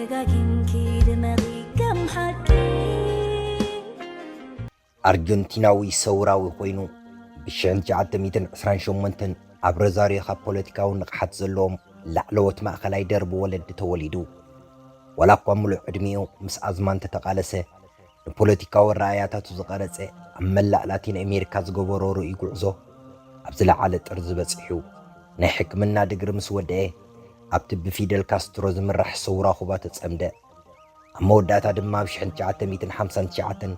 ደጋጊምኪ ድመቒ ከም ሓቂ። ኣርጀንቲናዊ ሰውራዊ ኮይኑ፣ ብ ሽሕን ትሽዓተ ሚእትን ዕስራን ሸሞንተን ኣብ ሮዛሪዮ ካብ ፖለቲካዊ ንቕሓት ዘለዎም ላዕለዎት ማእከላይ ደርቢ ወለዲ ተወሊዱ። ዋላ እኳ ምሉእ ዕድሚኡ ምስ ኣዝማ እንተተቓለሰ፣ ንፖለቲካዊ ኣረኣእያታቱ ዝቐረጸ፣ ኣብ መላእ ላቲን ኣሜሪካ ዝገበሮ ርኡይ ጉዕዞ ኣብ ዝለዓለ ጥርዚ በጺሑ። ናይ ሕክምና ድግሪ ምስ ወደአ፣ ኣብቲ ብፊደል ካስትሮ ዝምራሕ ሰውራ ኩባ ተጸምደ። ኣብ መወዳእታ ድማ ኣብ ሽሕን ትሽዓተ ሚእትን ሓምሳን ትሽዓተን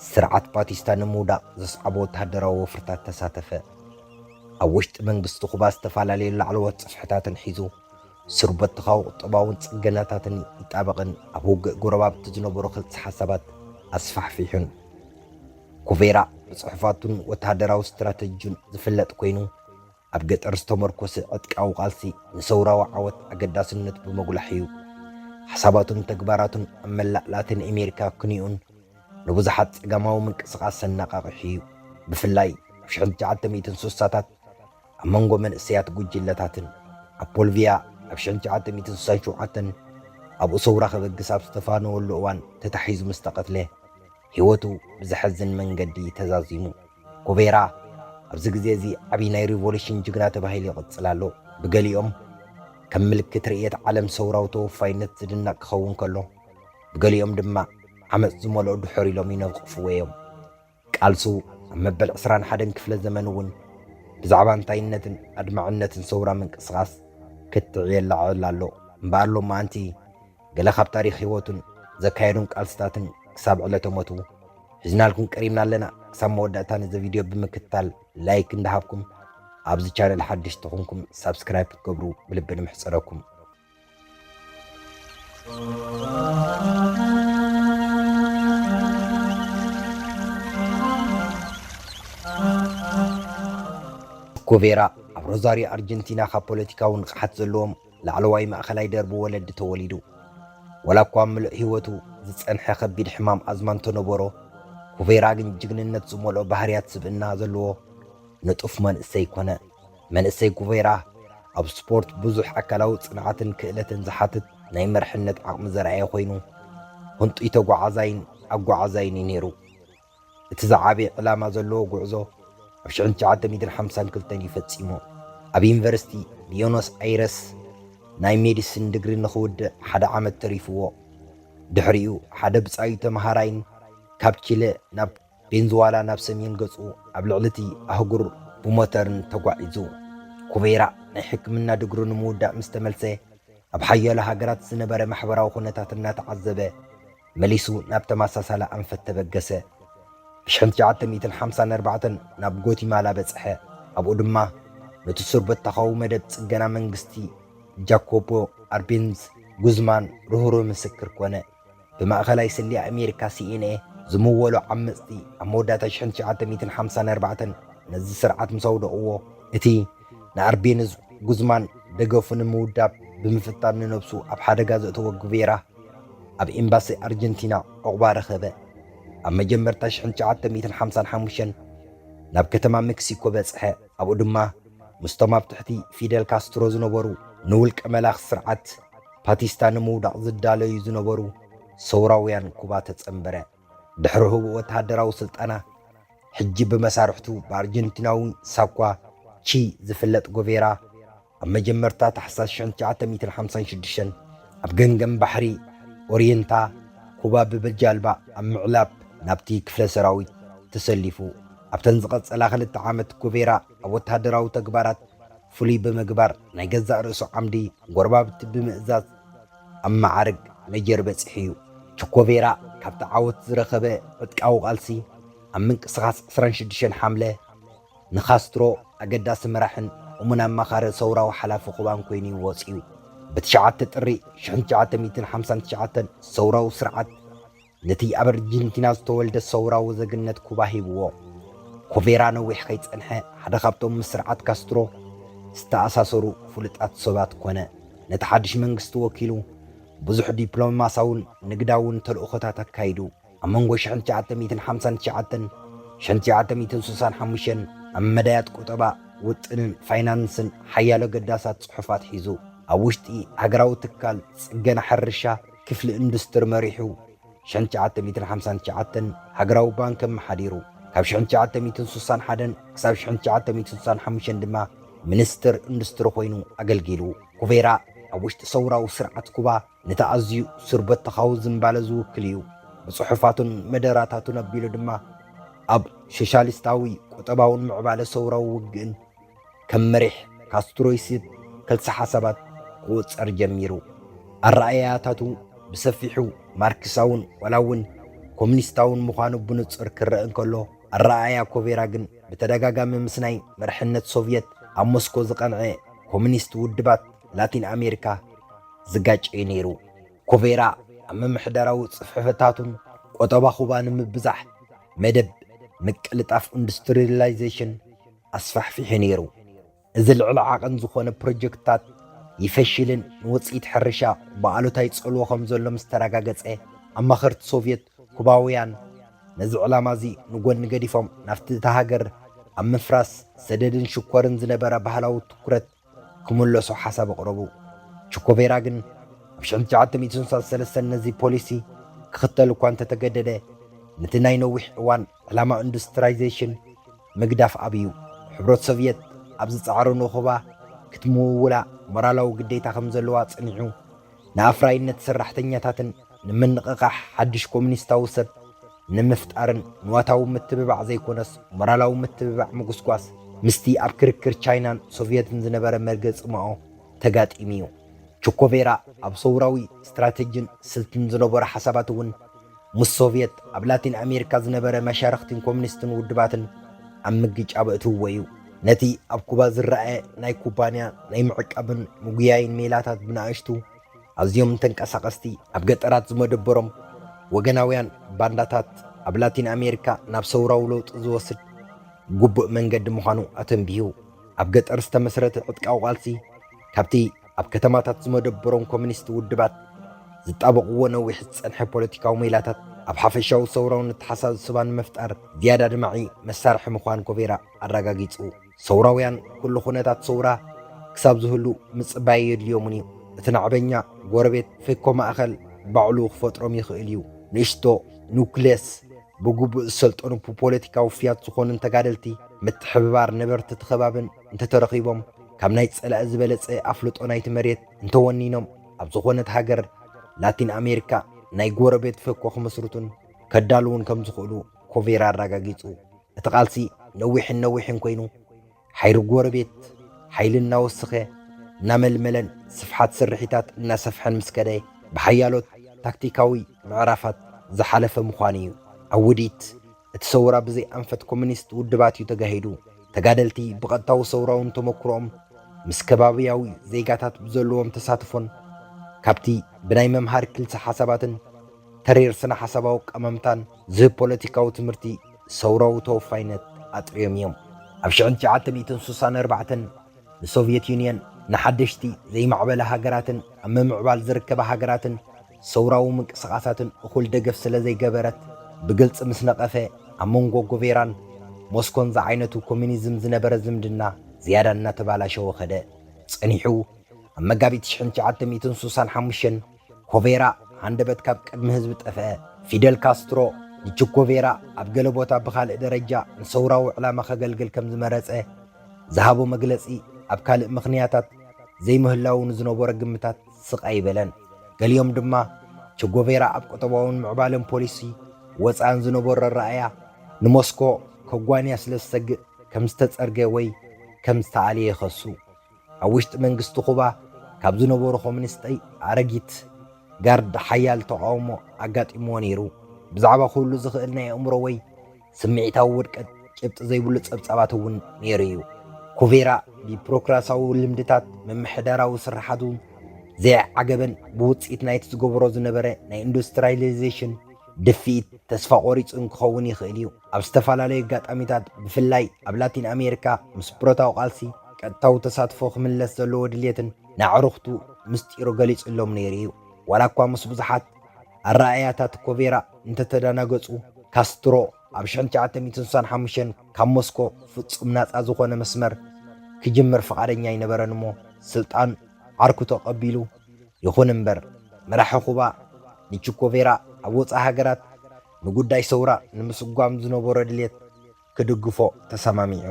ስርዓት ባቲስታ ንምውዳቕ ዘስዓቦ ወተሃደራዊ ወፍርታት ተሳተፈ። ኣብ ውሽጢ መንግስቲ ኩባ ዝተፈላለዩ ላዕለዎት ጽፍሕታትን ሒዙ፣ ስርበትኻዊ ቁጠባውን ጽገናታትን ይጣበቕን ኣብ ውግእ ጎረባብቲ ዝነበሩ ክልተ ሓሳባት ኣስፋሕፊሑን። ኩቬራ ብጽሑፋቱን ወተሃደራዊ ስትራተጂን ዝፍለጥ ኮይኑ፣ ኣብ ገጠር ዝተመርኮሰ ዕጥቃዊ ቃልሲ ንሰውራዊ ዓወት ኣገዳስነቱ ብምጉላሕ እዩ። ሓሳባቱን ተግባራቱን ኣብ መላእ ላቲን ኣሜሪካ ክንዩን ንብዙሓት ጸጋማዊ ምንቅስቓስ ኣነቓቒሑ እዩ። ብፍላይ ኣብ ሽሕን ትሽዓተ ሚእትን ስሳታት ኣብ መንጎ መንእሰያት ጉጅለታትን ኣብ ፖልቪያ ኣብ ሽሕን ትሽዓተ ሚእትን ስሳን ሸውዓተን ኣብኡ ሰውራ ከበግስ ኣብ ዝተፋነወሉ እዋን ተታሒዙ ምስ ተቐትለ፣ ህይወቱ ብዘሐዝን መንገዲ ተዛዚሙ። ኩቬራ ኣብዚ ግዜ እዚ ዓቢ ናይ ሪቮሉሽን ጅግና ተባሂሉ ይቕጽል ኣሎ። ብገሊኦም ከም ምልክት ርእየት ዓለም ሰውራዊ ተወፋይነት ዝድነቕ ክኸውን ከሎ፣ ብገሊኦም ድማ ዓመጽ ዝመልኦ ድሑር ኢሎም ይነቕፍዎ እዮም። ቃልሱ ኣብ መበል ዕስራን ሓደን ክፍለ ዘመን እውን ብዛዕባ እንታይነትን ኣድማዕነትን ሰውራ ምንቅስቓስ ክትዕ የለዓዕል ኣሎ። እምበኣር ሎማዓንቲ ገለ ካብ ታሪኽ ህይወቱን ዘካየዱን ቃልስታትን ክሳብ ዕለተ ሞቱ ሒዝናልኩም ቀሪብና ኣለና። ክሳብ መወዳእታ ነዚ ቪድዮ ብምክትታል ላይክ እንዳሃብኩም ኣብዚ ቻነል ሓድሽ ተኾንኩም ሳብስክራይብ ክትገብሩ ብልቢ ንምሕጸረኩም። ኩቬራ ኣብ ሮዛሪዮ ኣርጀንቲና ካብ ፖለቲካዊ ንቕሓት ዘለዎም ላዕለዋይ ማእኸላይ ደርቢ ወለዲ ተወሊዱ። ዋላ እኳ ምሉእ ህይወቱ ዝጸንሐ ከቢድ ሕማም ኣዝማ እንተነበሮ፣ ኩቬራ ግን ጅግንነት ዝመልኦ ባህርያት ስብእና ዘለዎ ንጡፍ መንእሰይ ኮነ። መንእሰይ ኩቬራ ኣብ ስፖርት ብዙሕ ኣካላዊ ጽንዓትን ክእለትን ዝሓትት ናይ መርሕነት ዓቕሚ ዘርኣየ ኮይኑ፣ ህንጡይ ተጓዓዛይን ኣጓዓዛይን እዩ ነይሩ። እቲ ዝዓበየ ዕላማ ዘለዎ ጉዕዞ ኣብ ሽሕን ትሽዓተ ሚእትን ሓምሳን ክልተን እዩ ፈጺሙ። ኣብ ዩኒቨርሲቲ ብዮኖስ ኣይረስ ናይ ሜዲሲን ድግሪ ንኽውድእ ሓደ ዓመት ተሪፍዎ። ድሕሪኡ ሓደ ብጻዩ ተመሃራይን ካብ ቺለ ናብ ቬንዙዋላ ናብ ሰሜን ገጹ ኣብ ልዕሊ እቲ ኣህጉር ብሞተርን ተጓዒዙ። ኩቬራ ናይ ሕክምና ድግሩ ንምውዳእ ምስ ተመልሰ፣ ኣብ ሓያሎ ሃገራት ዝነበረ ማሕበራዊ ኩነታት እናተዓዘበ፣ መሊሱ ናብ ተመሳሳሊ ኣንፈት ተበገሰ። ብ ሽሕን ትሽዓተ ሚእትን ሓምሳን ኣርባዕተን ናብ ጎቲማላ በጽሐ። ኣብኡ ድማ ነቲ ሱር በታኻዊ መደብ ጽገና መንግስቲ ጃኮቦ ኣርቤንዝ ጉዝማን ርህሩህ ምስክር ኮነ። ብማእከላይ ስልያ ኣሜሪካ፣ ሲ ኤን ኤ፣ ዝምወሉ ዓመጽቲ ኣብ መወዳእታ ሽሕን ትሽዓተ ሚእትን ሓምሳን ኣርባዕተን ነዚ ስርዓት ምስ ኣውደቕዎ፣ እቲ ንኣርቤንዝ ጉዝማን ደገፉ ንምውዳብ ብምፍታን ንነብሱ ኣብ ሓደጋ ዘእተወ ጉቬራ፣ ኣብ ኤምባሲ ኣርጀንቲና ዑቕባ ረኸበ። ኣብ መጀመርታ ሽሕን ትሽዓተ ሚእትን ሓምሳን ሓሙሽተን ናብ ከተማ ሜክሲኮ በጽሐ። ኣብኡ ድማ ምስቶም ኣብ ትሕቲ ፊደል ካስትሮ ዝነበሩ፣ ንውልቀ መላኺ ስርዓት ፓቲስታ ንምውዳቕ ዝዳለዩ ዝነበሩ ሰውራውያን ኩባ ተጸንበረ። ድሕሪ ህቡእ ወተሃደራዊ ስልጠና፣ ሕጂ ብመሳርሕቱ ብኣርጀንቲናዊ ሳኳ ቺ ዝፍለጥ ጉቬራ፣ ኣብ መጀመርታ ታሕሳስ ሽሕን ትሽዓተ ሚእትን ሓምሳን ሽዱሽተን ኣብ ገምገም ባሕሪ ኦሪየንታ፣ ኩባ ብብጃልባ ኣብ ምዕላብ ናብቲ ክፍለ ሰራዊት ተሰሊፉ። ኣብተን ዝቐጸላ ክልተ ዓመት ጉቬራ ኣብ ወተሃደራዊ ተግባራት ፍሉይ ብምግባር ናይ ገዛእ ርእሱ ዓምዲ ጎረባብቲ ብምእዛዝ ኣብ መዓርግ መጀር በጺሑ እዩ። ቸኮቬራ ካብቲ ዓወት ዝረኸበ ዕጥቃዊ ቃልሲ ኣብ ምንቅስቓስ ዕስራን ሽዱሽተን ሓምለ ንካስትሮ ኣገዳሲ መራሕን እሙን ኣማኻሪ ሰውራዊ ሓላፊ ኩባን ኮይኑ እዩ ወጺኡ። ብትሽዓተ ጥሪ ሽሕን ትሽዓተ ሚእትን ሓምሳን ትሽዓተን ሰውራዊ ስርዓት ነቲ ኣብ ኣርጀንቲና ዝተወልደ ሰውራዊ ዜግነት ኩባ ሂብዎ። ኮቬራ ነዊሕ ከይጸንሐ ሓደ ካብቶም ምስ ስርዓት ካስትሮ ዝተኣሳሰሩ ፍሉጣት ሰባት ኮነ። ነቲ ሓድሽ መንግስቲ ወኪሉ ብዙሕ ዲፕሎማሳውን ንግዳውን ተልእኾታት ኣካይዱ። ኣብ መንጎ ሽሕን ትሽዓተ ሚእትን ሓምሳን ትሽዓተን ሽሕን ትሽዓተ ሚእትን ስሳን ሓሙሽተን ኣብ መዳያት ቁጠባ፣ ውጥንን ፋይናንስን ሓያሎ ገዳሳት ጽሑፋት ሒዙ። ኣብ ውሽጢ ሃገራዊ ትካል ጽገና ሕርሻ ክፍሊ ኢንዱስትሪ መሪሑ ሽሕን ትሽዓተ ሚእትን ሓምሳን ትሽዓተን ሃገራዊ ባንክ ኣመሓዲሩ። ካብ ሽሕን ትሽዓተ ሚእትን ስሳን ሓደን ክሳብ ሽሕን ትሽዓተ ሚእትን ስሳን ሓሙሽተን ድማ ሚኒስትር ኢንዱስትሪ ኮይኑ ኣገልጊሉ። ኩቬራ ኣብ ውሽጢ ሰውራዊ ስርዓት ኩባ ነቲ ኣዝዩ ስርበተኻዊ ዝንባለ ዝውክል እዩ። ብጽሑፋቱን መደራታቱን ኣቢሉ ድማ ኣብ ሶሻሊስታዊ ቁጠባውን ምዕባለ ሰውራዊ ውግእን ከም መሪሕ ካስትሮይስት ክልተ ሓሳባት ክቑጸር ጀሚሩ። ኣረኣእያታቱ ብሰፊሑ ማርክሳውን ዋላ እውን ኮሙኒስታውን ምዃኑ ብንጹር ክረአ እንከሎ፣ ኣረኣእያ ኮቬራ ግን ብተደጋጋሚ ምስ ናይ መርሕነት ሶቭየት ኣብ ሞስኮ ዝቐንዐ ኮሙኒስት ውድባት ላቲን ኣሜሪካ ዝጋጨ እዩ ነይሩ። ኮቬራ ኣብ ምምሕዳራዊ ጽፍሕፈታቱን ቆጠባ ኩባ ንምብዛሕ መደብ ምቅልጣፍ ኢንዱስትሪላይዜሽን ኣስፋሕፊሑ ነይሩ። እዚ ልዕሊ ዓቐን ዝኾነ ፕሮጀክትታት ይፈሽልን ንውጽኢት ሕርሻ ብኣሉታ ይጸልዎ ከም ዘሎ ምስ ተረጋገጸ፣ ኣማኸርቲ ሶቭየት ኩባውያን ነዚ ዕላማ እዚ ንጎኒ ገዲፎም ናብቲ እታ ሃገር ኣብ ምፍራስ ሰደድን ሽኮርን ዝነበራ ባህላዊ ትኩረት ክምለሱ ሓሳብ ኣቕረቡ። ቸኮቬራ ግን ኣብ ሽሕን ትሽዓተ ሚእትን ስሳን ሰለስተን ነዚ ፖሊሲ ክኽተል እኳ እንተተገደደ፣ ነቲ ናይ ነዊሕ እዋን ዕላማ ኢንዱስትራይዜሽን ምግዳፍ ኣብዩ። ሕብረት ሶቭየት ኣብ ዝጸዓረሉ ኩባ ክትምውውላ ሞራላዊ ግዴታ ከም ዘለዋ ጸኒሑ፣ ንኣፍራይነት ሰራሕተኛታትን ንምንቕቓሕ ሓድሽ ኮሙኒስታዊ ሰብ ንምፍጣርን ንዋታዊ ምትብባዕ ዘይኮነስ ሞራላዊ ምትብባዕ ምጉስጓስ ምስቲ ኣብ ክርክር ቻይናን ሶቭየትን ዝነበረ መርገጺ ማኦ ተጋጢሙ እዩ። ቸኮቬራ ኣብ ሰውራዊ ስትራተጂን ስልትን ዝነበሮ ሓሳባት እውን ምስ ሶቭየት ኣብ ላቲን ኣሜሪካ ዝነበረ መሻርኽትን ኮሙኒስትን ውድባትን ኣብ ምግጫብ እትውዎ እዩ። ነቲ ኣብ ኩባ ዝረኣየ ናይ ኩባንያ ናይ ምዕቃብን ምጉያይን ሜላታት ብንኣሽቱ ኣዝዮም ተንቀሳቐስቲ ኣብ ገጠራት ዝመደበሮም ወገናውያን ባንዳታት ኣብ ላቲን ኣሜሪካ ናብ ሰውራዊ ለውጢ ዝወስድ ግቡእ መንገዲ ምዃኑ ኣተንቢሁ። ኣብ ገጠር ዝተመስረተ ዕጥቃዊ ቃልሲ ካብቲ ኣብ ከተማታት ዝመደበሮም ኮሙኒስት ውድባት ዝጣበቕዎ ነዊሕ ዝጸንሐ ፖለቲካዊ ሜላታት ኣብ ሓፈሻዊ ሰውራዊ ኣተሓሳስባ ንምፍጣር ዝያዳ ድማዒ መሳርሒ ምዃን ኮቬራ ኣረጋጊጹ። ሰውራውያን ኩሉ ኩነታት ሰውራ ክሳብ ዝህሉ ምጽባይ የድልዮምን እዩ። እቲ ናዕበኛ ጎረቤት ፌኮ ማእከል ባዕሉ ክፈጥሮም ይኽእል እዩ። ንእሽቶ ኑክልየስ ብግቡእ ዝሰልጠኑ ብፖለቲካዊ ፍያት ዝኾኑን ተጋደልቲ ምትሕብባር ነበርቲ እቲ ከባብን እንተተረኺቦም ካብ ናይ ጸላኢ ዝበለጸ ኣፍልጦ ናይቲ መሬት እንተወኒኖም ኣብ ዝኾነት ሃገር ላቲን ኣሜሪካ ናይ ጎረቤት ፌኮ ክምስርቱን ከዳልውን ከም ዝኽእሉ ኮቬራ ኣረጋጊጹ። እቲ ቃልሲ ነዊሕን ነዊሕን ኮይኑ፣ ሓይሪ ጎረቤት ሓይሊ እናወሰኸ፣ እናመልመለን ስፍሓት ስርሒታት እናሰፍሐን ምስ ከደ፣ ብሓያሎ ታክቲካዊ ምዕራፋት ዝሓለፈ ምዃኑ እዩ። ኣብ ውዲት እቲ ሰውራ ብዘይ ኣንፈት ኮሙኒስት ውድባት እዩ ተጋሂዱ። ተጋደልቲ ብቐጥታዊ ሰውራውን ተመክሮኦም ምስ ከባብያዊ ዜጋታት ብዘለዎም ተሳትፎን ካብቲ ብናይ መምሃሪ ክልሰ ሓሳባትን ተሪር ስነ ሓሳባዊ ኣቀማምታን ዝህብ ፖለቲካዊ ትምህርቲ ሰውራዊ ተወፋይነት ኣጥርዮም እዮም። ኣብ ሽሕን ትሽዓተ ሚእትን ስሳን ኣርባዕተን ንሶቭየት ዩንየን ንሓደሽቲ ዘይማዕበለ ሃገራትን ኣብ ምምዕባል ዝርከባ ሃገራትን ሰውራዊ ምንቅስቓሳትን እኹል ደገፍ ስለ ዘይገበረት ብግልጺ ምስ ነቐፈ፣ ኣብ መንጎ ጎቬራን ሞስኮን ዝዓይነቱ ኮሙኒዝም ዝነበረ ዝምድና ዝያዳ እናተባላሸወ ኸደ። ጸኒሑ ኣብ መጋቢት ሽሕን ትሽዓተ ሚእትን ስሳን ሓሙሽተን ኮቬራ ሃንደበት ካብ ቅድሚ ህዝቢ ጠፍአ። ፊደል ካስትሮ ንቸኮቬራ ኣብ ገለ ቦታ ብኻልእ ደረጃ ንሰውራዊ ዕላማ ከገልግል ከም ዝመረጸ ዝሃቦ መግለጺ ኣብ ካልእ ምኽንያታት ዘይምህላዉ ንዝነበሮ ግምታት ስቕ ኣይበለን። ገሊኦም ድማ ቸጎቬራ ኣብ ቁጠባውን ምዕባለን ፖሊሲ ወጻእን ዝነበሮ ኣረኣእያ ንሞስኮ ከጓንያ ስለ ዝሰግእ ከም ዝተጸርገ ወይ ከም ዝተኣልየ ይኸሱ። ኣብ ውሽጢ መንግስቲ ኩባ ካብ ዝነበሩ ኮሙኒስታዊ ኣረጊት ጋርድ ሓያል ተቓውሞ ኣጋጢምዎ ነይሩ። ብዛዕባ ኩሉ ዝኽእል ናይ ኣእምሮ ወይ ስምዒታዊ ውድቀት ጭብጢ ዘይብሉ ጸብጻባት እውን ነይሩ እዩ። ኩቬራ ቢሮክራሲያዊ ልምድታት ምምሕዳራዊ ስርሓቱ ዘይዓገበን ብውጽኢት ናይቲ ዝገበሮ ዝነበረ ናይ ኢንዱስትሪያላይዜሽን ድፍኢት ተስፋ ቆሪጹ እንክኸውን ይኽእል እዩ። ኣብ ዝተፈላለዩ ኣጋጣሚታት ብፍላይ ኣብ ላቲን ኣሜሪካ ምስ ብረታዊ ቃልሲ ቀጥታዊ ተሳትፎ ክምለስ ዘለዎ ድልየትን ንኣዕሩኽቱ ምስጢሩ ገሊጹሎም ነይሩ እዩ። ዋላ እኳ ምስ ብዙሓት ኣረኣእያታት ኮቬራ እንተተደናገጹ፣ ካስትሮ ኣብ ሽሕን ትሽዓተ ሚእትን ስሳን ሓሙሽተን ካብ ሞስኮ ፍጹም ናጻ ዝኾነ መስመር ክጅምር ፍቓደኛ ኣይነበረን እሞ ስልጣን ዓርኩ ተቐቢሉ። ይኹን እምበር መራሒ ኩባ ንቺኮቬራ ኣብ ወጻኢ ሃገራት ንጉዳይ ሰውራ ንምስጓም ዝነበሮ ድሌት ክድግፎ ተሰማሚዑ።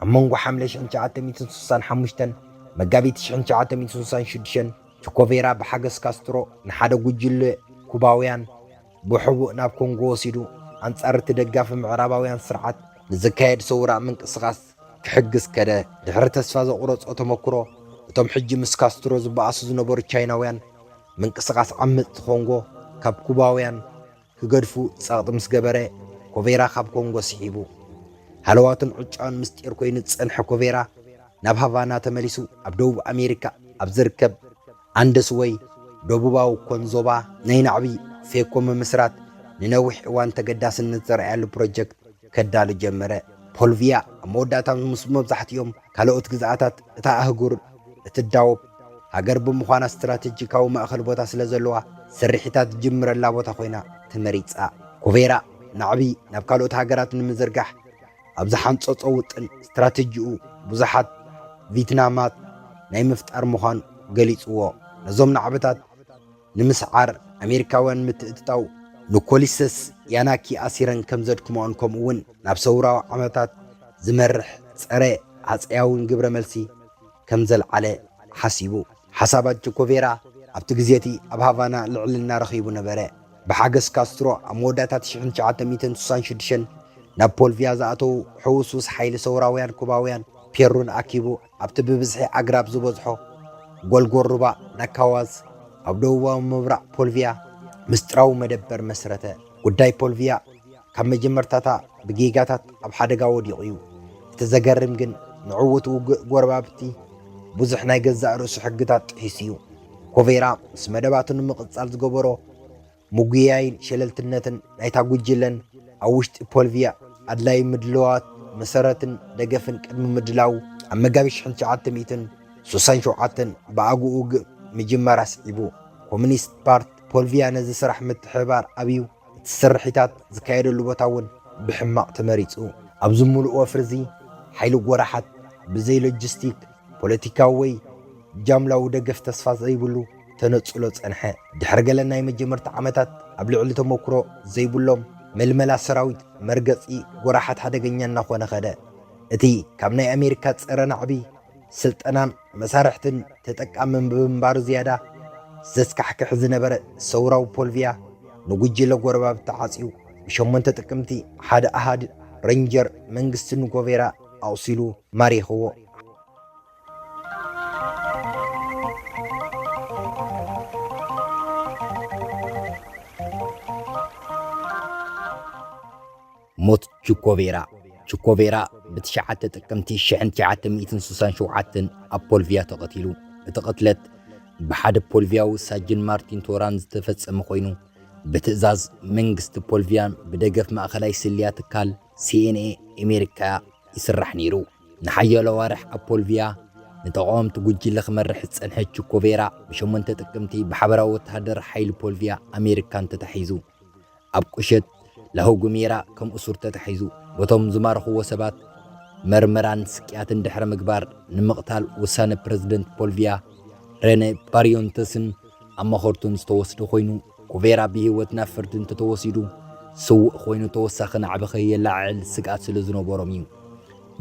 ኣብ መንጎ ሓምለ ሽሕን ትሽዓተ ሚእትን ስሳን ሓሙሽተን መጋቢት ሽሕን ትሽዓተ ሚእትን ስሳን ሽዱሽተን ቺኮቬራ ብሓገዝ ካስትሮ ንሓደ ጉጅለ ኩባውያን ብሕቡእ ናብ ኮንጎ ወሲዱ ኣንጻር እቲ ደጋፊ ምዕራባውያን ስርዓት ንዝካየድ ሰውራ ምንቅስቓስ ክሕግዝ ከደ። ድሕሪ ተስፋ ዘቑረጾ ተመክሮ እቶም ሕጂ ምስ ካስትሮ ዝበኣሱ ዝነበሩ ቻይናውያን ምንቅስቓስ ዓመጽቲ ኮንጎ ካብ ኩባውያን ክገድፉ ጸቕጢ ምስ ገበረ፣ ኮቬራ ካብ ኮንጎ ስሒቡ። ሃለዋቱን ዕጫኡን ምስጢር ኮይኑ ዝጸንሐ ኮቬራ ናብ ሃቫና ተመሊሱ ኣብ ደቡብ ኣሜሪካ ኣብ ዝርከብ ኣንደስ ወይ ደቡባዊ ኮንዞባ ናይ ናዕቢ ፌኮ ምምስራት ንነዊሕ እዋን ተገዳስነት ዘርኣየሉ ፕሮጀክት ከዳሉ ጀመረ። ፖልቪያ ኣብ መወዳእታ ምስ መብዛሕትኦም ካልኦት ግዝኣታት እታ ኣህጉር እትዳወብ ሃገር ብምዃና ስትራቴጂካዊ ማእኸል ቦታ ስለ ዘለዋ ስርሒታት ዝጅምረላ ቦታ ኮይና ተመሪጻ። ኮቬራ ናዕቢ ናብ ካልኦት ሃገራት ንምዝርጋሕ ኣብ ዝሓንጸጾ ውጥን ስትራቴጂኡ ብዙሓት ቪትናማት ናይ ምፍጣር ምዃኑ ገሊጽዎ። ነዞም ናዕብታት ንምስዓር ኣሜሪካውያን ምትእትታው ንኮሊሰስ ያናኪ ኣሲረን ከም ዘድክመኦን ከምኡ እውን ናብ ሰውራዊ ዓመታት ዝመርሕ ጸረ ሃጸያውን ግብረ መልሲ ከም ዘልዓለ ሓሲቡ። ሓሳባት ቺኮቬራ ኣብቲ ግዜ እቲ ኣብ ሃቫና ልዕልና ረኺቡ ነበረ። ብሓገዝ ካስትሮ ኣብ መወዳእታ ሽሕን ትሽዓተ ሚእትን ስሳን ሽዱሽተን ናብ ፖልቪያ ዝኣተዉ ሕውስውስ ሓይሊ ሰውራውያን ኩባውያን ፔሩን ኣኪቡ ኣብቲ ብብዝሒ ኣግራብ ዝበዝሖ ጎልጎል ሩባ ናካዋዝ ኣብ ደቡባዊ ምብራቕ ፖልቪያ ምስጢራዊ መደበር መስረተ። ጉዳይ ፖልቪያ ካብ መጀመርታታ ብጌጋታት ኣብ ሓደጋ ወዲቑ እዩ። እቲ ዘገርም ግን ንዕዉት ውግእ ጎረባብቲ ብዙሕ ናይ ገዛእ ርእሱ ሕግታት ጥሒሱ እዩ። ኮቬራ ምስ መደባቱ ንምቕጻል ዝገበሮ ምጉያይን ሸለልትነትን ናይታ ጉጅለን ኣብ ውሽጢ ፖልቪያ ኣድላዪ ምድልዋት መሰረትን ደገፍን ቅድሚ ምድላው ኣብ መጋቢት ሽሕን ትሽዓተ ሚእትን ስሳን ሸውዓተን ብኣግኡ ውግእ ምጅማር ኣስዒቡ። ኮሚኒስት ፓርት ፖልቪያ ነዚ ስራሕ ምትሕብባር ኣብዩ እቲ ስርሒታት ዝካየደሉ ቦታ እውን ብሕማቕ ተመሪጹ። ኣብዚ ምሉእ ወፍሪ እዚ ሓይሊ ጎራሓት ብዘይ ሎጂስቲክ፣ ፖለቲካዊ ወይ ጃምላዊ ደገፍ ተስፋ ዘይብሉ ተነጽሎ ጸንሐ። ድሕሪ ገለ ናይ መጀመርታ ዓመታት ኣብ ልዕሊ ተመክሮ ዘይብሎም መልመላ ሰራዊት መርገጺ ጎራሓት ሓደገኛ እናኾነ ኸደ። እቲ ካብ ናይ ኣሜሪካ ጸረ ናዕቢ ስልጠናን መሳርሕትን ተጠቃሚ ብምንባሩ ዝያዳ ዘስካሕክሕ ዝነበረ ሰውራዊ ፖልቪያ ንጉጅለ ጎረባብቲ ዓጽዩ ብሸሞንተ ጥቅምቲ ሓደ ኣሃድ ሬንጀር መንግስቲ ንኮቬራ ኣቑሲሉ ማሪኽዎ። ሞት ቹኮቬራ። ቹኮቬራ ብትሽዓተ ጥቅምቲ ሽሕን ትሽዓተ ሚእትን ስሳን ሸውዓተን ኣብ ፖልቪያ ተቐቲሉ። እቲ ቅትለት ብሓደ ፖልቪያዊ ሳጅን ማርቲን ቶራን ዝተፈጸመ ኮይኑ፣ ብትእዛዝ መንግስቲ ፖልቪያን ብደገፍ ማእከላይ ስልያ ትካል ሲ ኤን ኤ ኣሜሪካ ይስራሕ ነይሩ። ንሓያሎ ኣዋርሕ ኣብ ፖልቪያ ንተቓወምቲ ጉጅለ ክመርሕ ዝጸንሐ ቹኮቬራ ብሸሞንተ ጥቅምቲ ብሓበራዊ ወተሃደር ሓይሊ ፖልቪያ ኣሜሪካን ተታሒዙ። ኣብ ቁሸት ላሆጉሜራ ከም እሱር ተታሒዙ። በቶም ዝማረኽዎ ሰባት መርመራን ስቅያትን ድሕሪ ምግባር ንምቕታል ውሳነ ፕረዚደንት ፖልቪያ ሬነ ባሪዮንተስን ኣማኸርቱን ዝተወስደ ኮይኑ፣ ኩቬራ ብህይወት ናብ ፍርዲ እንተተወሲዱ ስውእ ኮይኑ ተወሳኺ ናዕቢ ከየለዓዕል ስግኣት ስለ ዝነበሮም እዩ።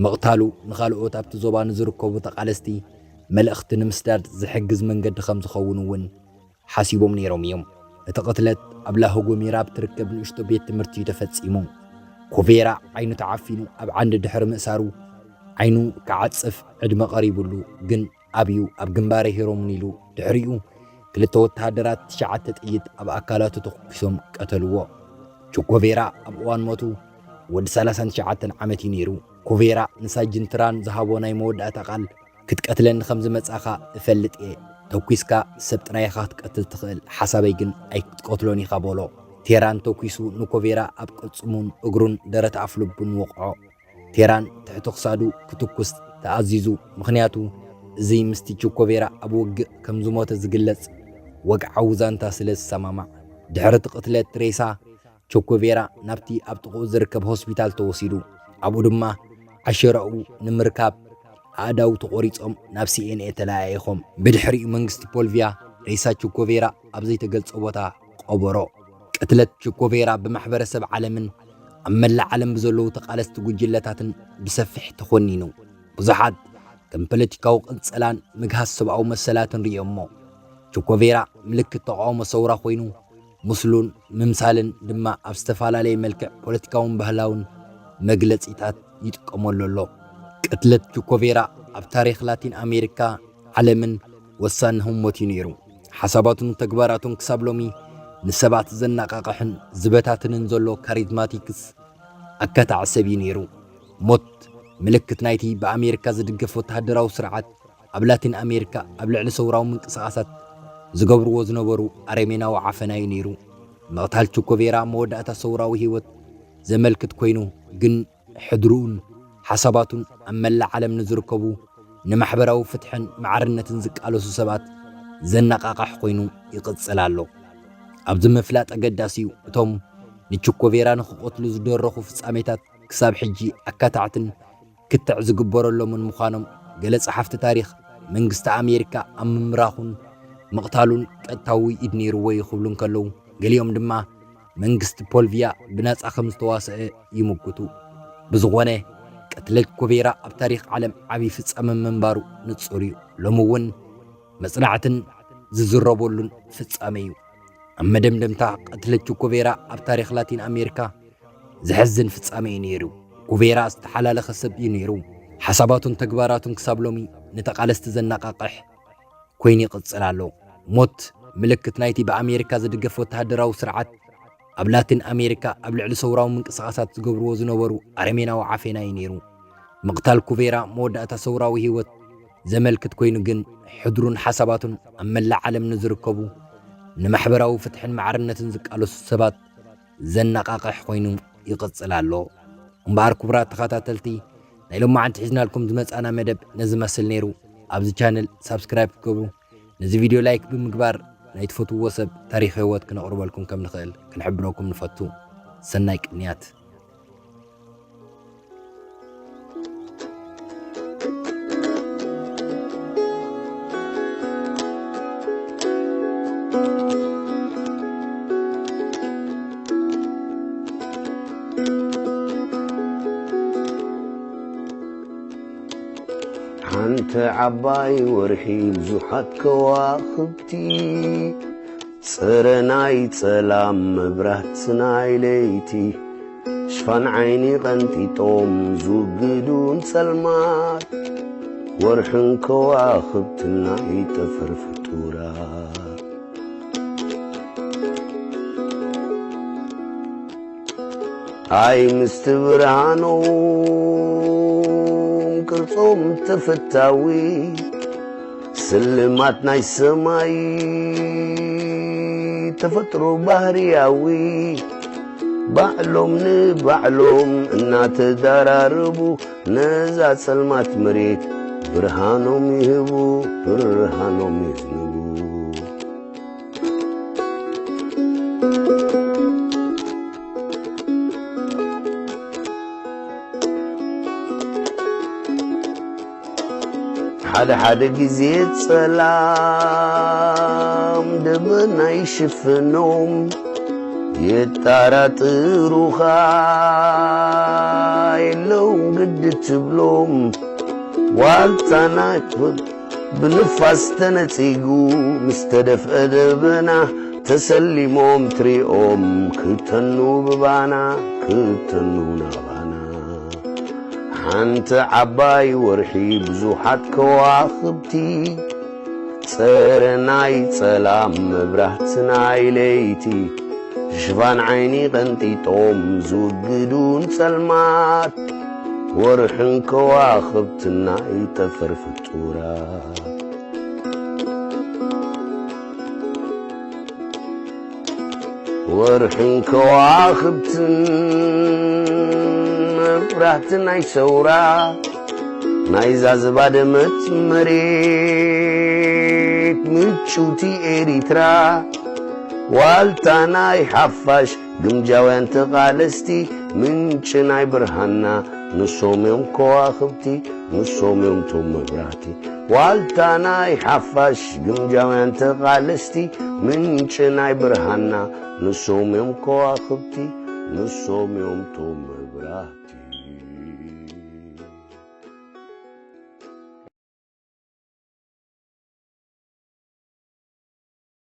ምቕታሉ ንኻልኦት ኣብቲ ዞባ ንዝርከቡ ተቓለስቲ መልእኽቲ ንምስዳድ ዝሕግዝ መንገዲ ከም ዝኸውን እውን ሓሲቦም ነይሮም እዮም። እቲ ቅትለት ኣብ ላሆጎሜራ ኣብ ትርከብ ንእሽቶ ቤት ትምህርቲ እዩ ተፈጺሙ። ኩቬራ ዓይኑ ተዓፊኑ ኣብ ዓንዲ ድሕሪ ምእሳሩ ዓይኑ ክዓጽፍ ዕድመ ቀሪቡሉ፣ ግን ኣብዩ ኣብ ግንባረ ሂሮምን ኢሉ ድሕሪኡ ክልተ ወተሃደራት ትሽዓተ ጥይት ኣብ ኣካላቱ ተኩሶም ቀተልዎ። ቹኮቬራ ኣብ እዋን ሞቱ ወዲ ሰላሳን ትሽዓተን ዓመት እዩ ነይሩ። ኩቬራ ንሳጅን ትራን ዝሃቦ ናይ መወዳእታ ቃል፣ "ክትቀትለኒ ከም ዝመጻኻ እፈልጥ እየ። ተኲስካ ሰብ ጥራይ ኢኻ ክትቀትል ትኽእል፣ ሓሳበይ ግን ኣይክትቀትሎን ኢኻ" በሎ። ቴራን ተኲሱ ንኮቬራ ኣብ ቅልጽሙን እግሩን ደረት ኣፍልቡን ወቕዖ። ቴራን ትሕቲ ክሳዱ ክትኩስ ተኣዚዙ፣ ምኽንያቱ እዚ ምስቲ ቹኮቬራ ኣብ ውግእ ከም ዝሞተ ዝግለጽ ወግዓዊ ዛንታ ስለ ዝሰማማዕ። ድሕሪ እቲ ቅትለት ሬሳ ቹኮቬራ ናብቲ ኣብ ጥቕኡ ዝርከብ ሆስፒታል ተወሲዱ። ኣብኡ ድማ ዓሸራኡ ንምርካብ ኣእዳው ተቖሪጾም ናብ ሲ ኤን ኤ ተለኣኢኾም። ብድሕሪኡ መንግስቲ ፖልቪያ ሬሳ ቹኮቬራ ኣብ ዘይተገልጸ ቦታ ዝቐበሮ። ቅትለት ቹኮቬራ ብማሕበረሰብ ዓለምን ኣብ መላእ ዓለም ብዘለዉ ተቓለስቲ ጉጅለታትን ብሰፊሕ ተኾኒኑ። ብዙሓት ከም ፖለቲካዊ ቅንጸላን ምግሃስ ሰብኣዊ መሰላትን ርእዮሞ። ቹኮቬራ ምልክት ተቓውሞ ሰውራ ኮይኑ፣ ምስሉን ምምሳልን ድማ ኣብ ዝተፈላለየ መልክዕ ፖለቲካውን ባህላውን መግለጺታት ይጥቀመሉ ኣሎ። ቅትለት ቹኮቬራ ኣብ ታሪኽ ላቲን ኣሜሪካ ዓለምን ወሳኒ ህሞት እዩ ነይሩ። ሓሳባቱን ተግባራቱን ክሳብ ሎሚ ንሰባት ዘነቓቕሕን ዝበታትንን ዘሎ ካሪዝማቲክስ ኣካታዒ ሰብ እዩ ነይሩ። ሞት ምልክት ናይቲ ብኣሜሪካ ዝድገፍ ወተሃደራዊ ስርዓት ኣብ ላቲን ኣሜሪካ ኣብ ልዕሊ ሰውራዊ ምንቅስቓሳት ዝገብርዎ ዝነበሩ ኣረሜናዊ ዓፈና እዩ ነይሩ። ምቕታል ቹኮቬራ መወዳእታ ሰውራዊ ህይወት ዘመልክት ኮይኑ፣ ግን ሕድርኡን ሓሳባቱን ኣብ መላእ ዓለም ንዝርከቡ ንማሕበራዊ ፍትሕን ማዕርነትን ዝቃለሱ ሰባት ዘነቓቕሕ ኮይኑ ይቕጽል ኣሎ። ኣብዚ ምፍላጥ ኣገዳሲ እዩ። እቶም ንቹኮቬራ ንኽቐትሉ ዝደረኹ ፍጻሜታት ክሳብ ሕጂ ኣካታዕትን ክትዕ ዝግበረሎምን ምዃኖም ገለ ጸሓፍቲ ታሪኽ፣ መንግስቲ ኣሜሪካ ኣብ ምምራኹን ምቕታሉን ቀጥታዊ ኢድ ነይርዎ እዩ ክብሉ እንከለዉ፣ ገሊኦም ድማ መንግስቲ ፖልቪያ ብናጻ ከም ዝተዋስአ ይምጉቱ። ብዝኾነ፣ ቅትለት ኮቬራ ኣብ ታሪኽ ዓለም ዓቢ ፍጻመ ምንባሩ ንጹር እዩ። ሎሚ እውን መጽናዕትን ዝዝረበሉን ፍጻመ እዩ። ኣብ መደምደምታ፣ ቅትለት ቹኮቬራ ኣብ ታሪኽ ላቲን ኣሜሪካ ዘሕዝን ፍጻመ እዩ ነይሩ። ኩቬራ ዝተሓላለኸ ሰብ እዩ ነይሩ። ሓሳባቱን ተግባራቱን ክሳብ ሎሚ ንተቓለስቲ ዘነቓቕሕ ኮይኑ ይቕጽል ኣሎ። ሞት ምልክት ናይቲ ብኣሜሪካ ዝድገፍ ወተሃደራዊ ስርዓት ኣብ ላቲን ኣሜሪካ ኣብ ልዕሊ ሰውራዊ ምንቅስቓሳት ዝገብርዎ ዝነበሩ ኣረሜናዊ ዓፈና እዩ ነይሩ። ምቕታል ኩቬራ መወዳእታ ሰውራዊ ህይወት ዘመልክት ኮይኑ፣ ግን ሕድሩን ሓሳባቱን ኣብ መላእ ዓለም ንዝርከቡ ንማሕበራዊ ፍትሕን ማዕርነትን ዝቃለሱ ሰባት ዘነቓቕሕ ኮይኑ ይቕጽል ኣሎ። እምበኣር ክቡራት ተኸታተልቲ፣ ናይ ሎማዓንቲ ሒዝናልኩም ዝመጻና መደብ ነዚ መስል ነይሩ። ኣብዚ ቻነል ሳብስክራይብ ክትገብሩ፣ ነዚ ቪድዮ ላይክ ብምግባር ናይ ትፈትውዎ ሰብ ታሪኽ ህይወት ክነቕርበልኩም ከም ንኽእል ክንሕብረኩም ንፈቱ። ሰናይ ቅንያት። ሓንቲ ዓባይ ወርሒ ብዙሓት ከዋኽብቲ፣ ጽረ ናይ ጸላም መብራት ናይ ለይቲ፣ ሽፋን ዓይኒ ቀንጢጦም ዝውግዱን ጸልማት፣ ወርሕን ከዋኽብትን ናይ ጠፈር ፍጡራት። ኣይ ምስቲ ብርሃኖም ቅርጾም ተፈታዊ፣ ስልማት ናይ ሰማይ ተፈጥሮ ባህርያዊ፣ ባዕሎም ንባዕሎም እናተዳራረቡ፣ ነዛ ጸልማት መሬት ብርሃኖም ይህቡ፣ ብርሃኖም የዝንቡ። ሓደ ሓደ ግዜ ጸላም ደበና ይሽፍኖም፣ የጣራጥሩኻ የለውም ግዲ ትብሎም። ዋልታ ናይ ብንፋስ ተነጺጉ ምስ ተደፍአ ደበና፣ ተሰሊሞም ትሪኦም ክተኑ ብባና፣ ክተኑ ናባና። ሓንቲ ዓባይ ወርሒ ብዙሓት ከዋኽብቲ፣ ጸረ ናይ ጸላም መብራህቲ ናይ ለይቲ፣ ሽፋን ዓይኒ ቀንጢጦም ዝውግዱን ጸልማት፣ ወርሕን ከዋኽብትን ናይ ጠፈር ፍጡራት። ወርሕን ከዋኽብትን መብራህቲ ናይ ሰውራ፣ ናይዛ ዝባደመት መሬት ምጭውቲ ኤሪትራ፣ ዋልታ ናይ ሓፋሽ ግምጃውያን ተቓለስቲ፣ ምንጪ ናይ ብርሃንና ንሶም እዮም ከዋኽብቲ፣ ንሶም እዮም ቶም መብራህቲ። ዋልታ ናይ ሓፋሽ ግምጃውያን ተቓለስቲ፣ ምንጪ ናይ ብርሃንና ንሶም እዮም ከዋኽብቲ፣ ንሶም እዮም ቶም መብራህቲ።